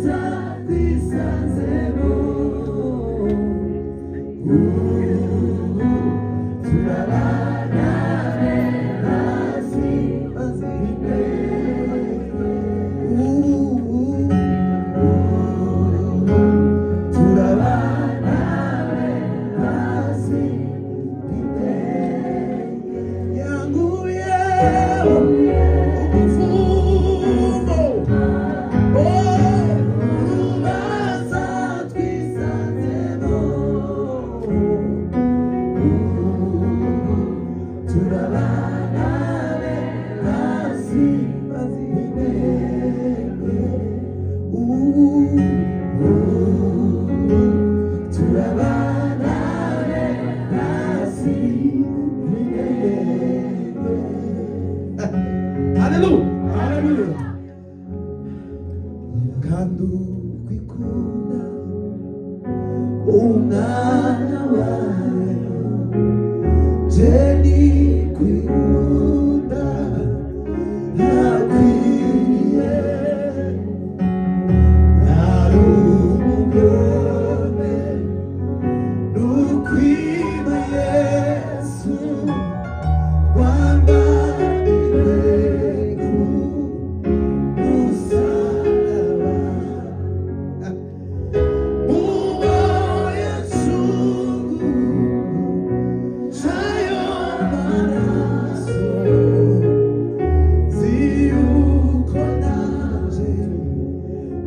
Urubanza twisanzemo ubu turabana be bazi ubu turabana be bazi yanguye umuvumo urubanza twisanzemo turabana be bazi turabana be bazi. Haleluya. Haleluya. Kandi ukwikunda umwana wayo jeni kwikunda ntakwiriye ari umugome n'ukwima Yesu wambariwe ku musaraba. Uwo Yesu chayo maraso ziyuko naje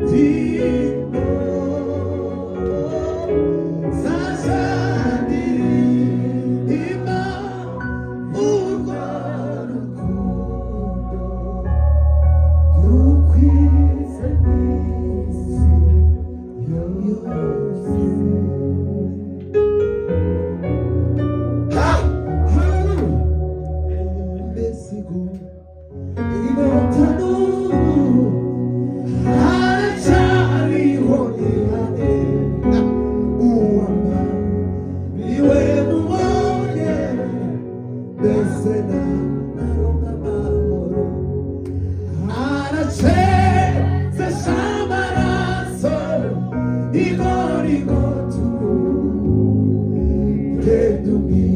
ndimo sashandirima urwo rukundo rukwize mw'isi yose. Haleluya. Mbesigo inyota n'ubu haracyariho nihane uwamba niwe mubonye mbese na naronka amahoro aracezesha amaraso igorigotu gedumi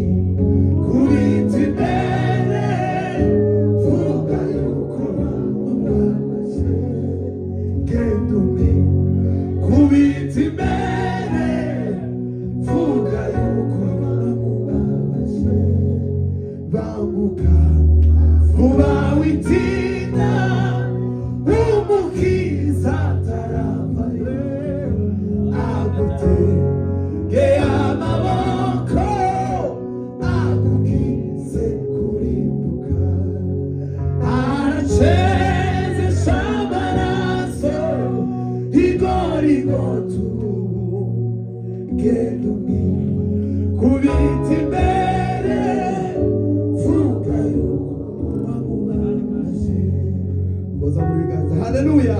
kubita imbere vuga yuko wamamaje gedumi kubita imbere vuga yuko wamubabaje banguka vuba witinda umukiza ataravayo agutege amaboko agukize kurimbuka aracezesha amaraso igorigotu gedumi kubita imbere vuga yuko wamubabaje. Boza mu biganza. Haleluya.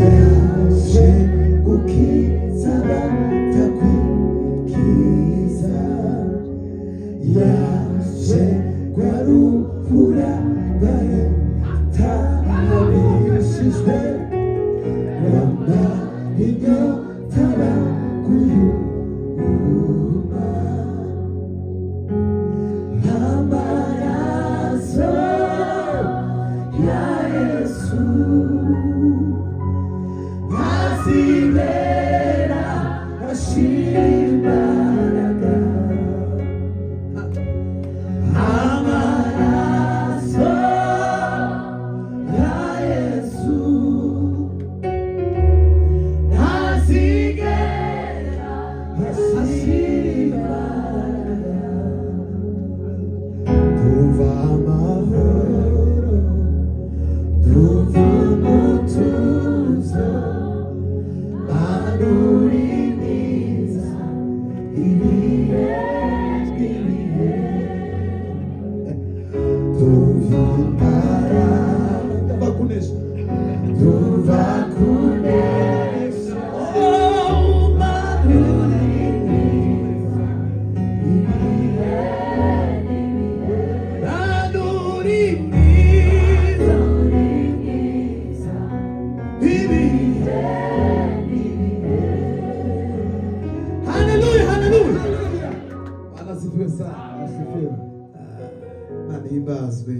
Yaje gukiza abatakwikiza yaje kwarupfura batabishijwe wamba inyota bakuyuma amaraso ya Yesu azibera ashira imbaraga amaraso ya Yesu ntazigera ashira imbaraga tuva amahoro tuva umutuzo Manuri mwiza ibihe n'ibihe tuva imbaraga Bakunesha. tuva kunesha oh Manuri mwiza Asifiwe sana. Asifiwe. Imana ihimbazwe.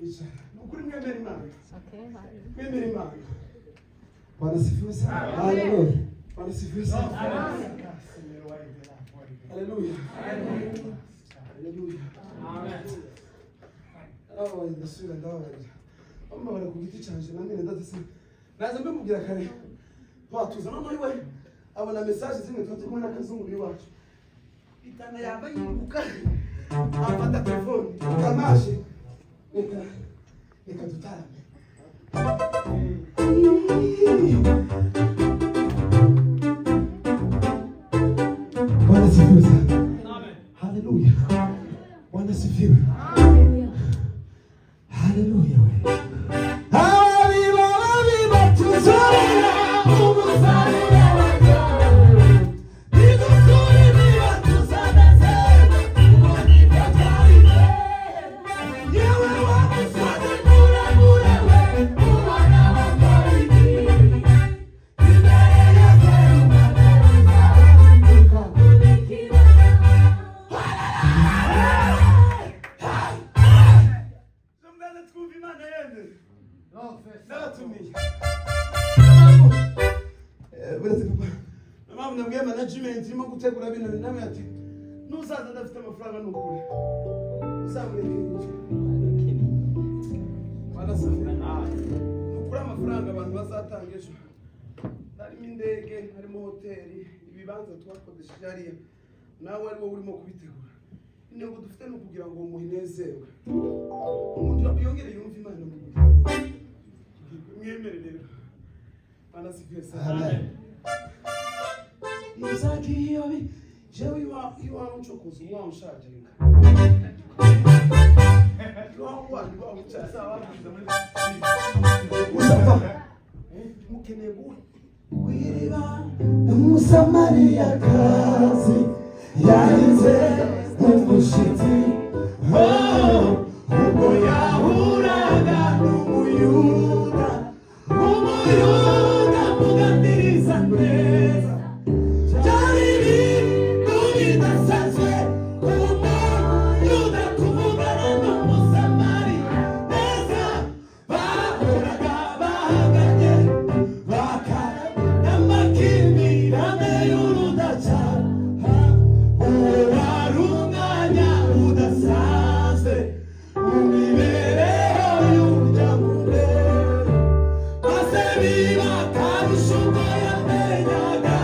Icara. Nukuri mwemera Imana. Mwemera Imana. Bwana sifiwe sana. Haleluya. Bwana sifiwe sana. Haleluya. Haleluya. Ababaye ndasubira ndababarira. Bambabarira ku giti canje nanjye ndatse. Naza mbimubwira kare. Twatuza noneho iwe abona message zimwe tuba turi kumwe n'akazungu iwacu. Itana yambaye yiruka afata telefone kamashe reka reka dutarame. Bwana sifiwe sana. Haleluya. Bwana sifiwe. Haleluya we. Management irimo gutegura bino namwe ati nuzaza ndafite amafaranga nukuri uzamureke barasafira nukuri amafaranga abantu bazatanga ejo harimo indege harimo hoteli ibibanza twakodesheje hariya nawe ari wowe urimo kubitegura intego dufite ni ukugira ngo muhinezerwe umuntu yongere yumve Imana mu mwemere rero barasafira sana. Izakiyobi jewe iwa unchokozo iwa unshajenga iwa wanyu iwa unchaza usapa mukeneye Kwiriba umusamariyakazi yahize umushitsi oh ubwo yahuraga n'umuyuda umuyuda muganiriza neza byari ibintu bidasanzwe umuyuda kuvugana n'umusamariya neza bahoraga bahanganye n'amakimbirane y'urudaca uwo wari umwanya udasanzwe mu mibereho y'urya mugore maze biba akarusho ubwo yamenyaga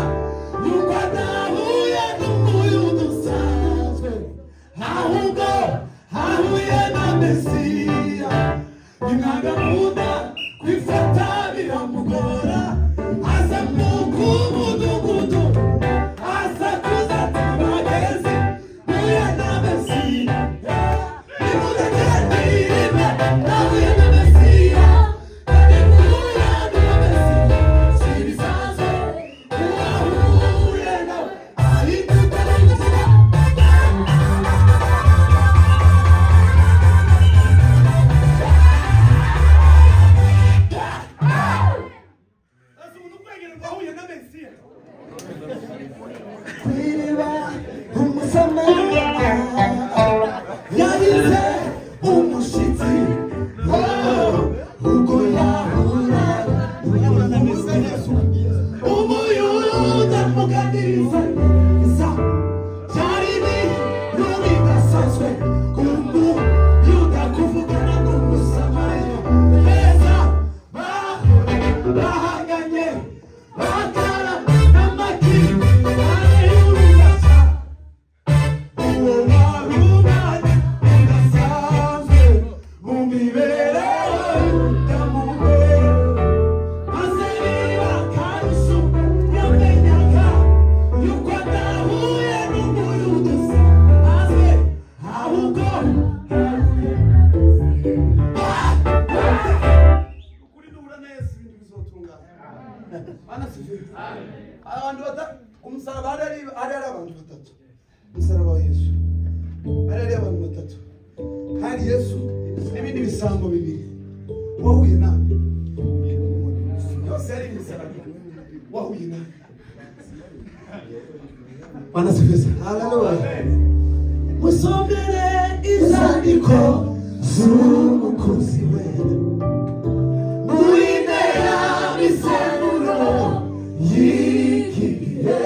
yuko adahuye n'umuyuda usanzwe ahubwo ahuye na Mesiya bimwanga mu nda kwifata biramugora aza mu k'umudugudu asakuza ati bageze mpuye na Mesiya nimudatekereze nahuye na Mesiya kandi mpuye na Mesiya si ibisanzwe uwahuye nawe ahinduka n'ubuzima. Asa umuntu ukwegera ngo ahuye na Mesiya. Kwiriba umusamariya yahize umushitsi oh ubwo yahuraga umuyuda muganiriza neza byari ibintu bidasanzwe umuyuda kuvugana n'umusamariya neza bahanganye bakara n'amakimbirane y'urudaca uwo wari umwanya udasanzwe mu mibereho y'umugore maze biba akarusho yamenyaga yuko adahuye n'umuyuda usanzwe ahubwo Ukuri duhura na Yesu ibintu bizotungana. Bwana sifiwe. Abantu batatu ku musaraba hari hari abantu batatu. Umusaraba wa Yesu. Hari hari abantu batatu. Hari Yesu n'ibindi bisambo bibiri. Wahuye nawe. Yose yari imisaraba. Wahuye nawe. Bwana sifiwe sana. Haleluya. Musomere inzandiko z'umukunzi Mucunguzi we Muinera misemburo y'iki gihe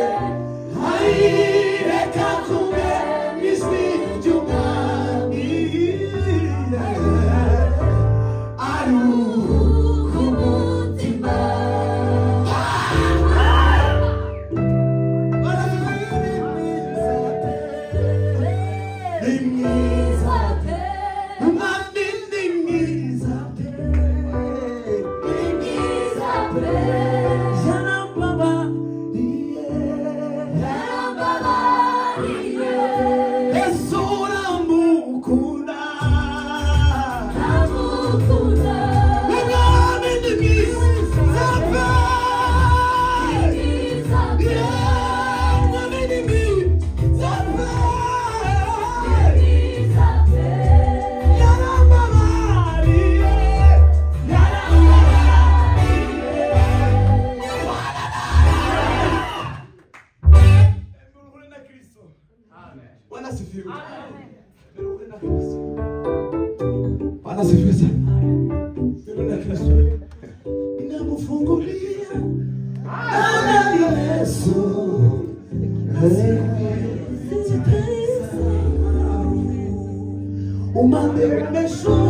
Reka kumwe n'ijwi ry'umwami Ari ku mutima Ni mwiza Umwami ni mwiza pe Ni mwiza pe Yarambabariye Yarambabariye Yesu uramukunda Ndamukunda. Umwami ni mwiza pe Mwiza pe. Yeah, Umwami ni mwiza pe Mwiza pe. Yarambabariye Yarambabariye Bwana asifiwe. Bwana asifiwe sana. Mbele na Kristo. Ninamfungulia Bwana Yesu. Umande umeshuka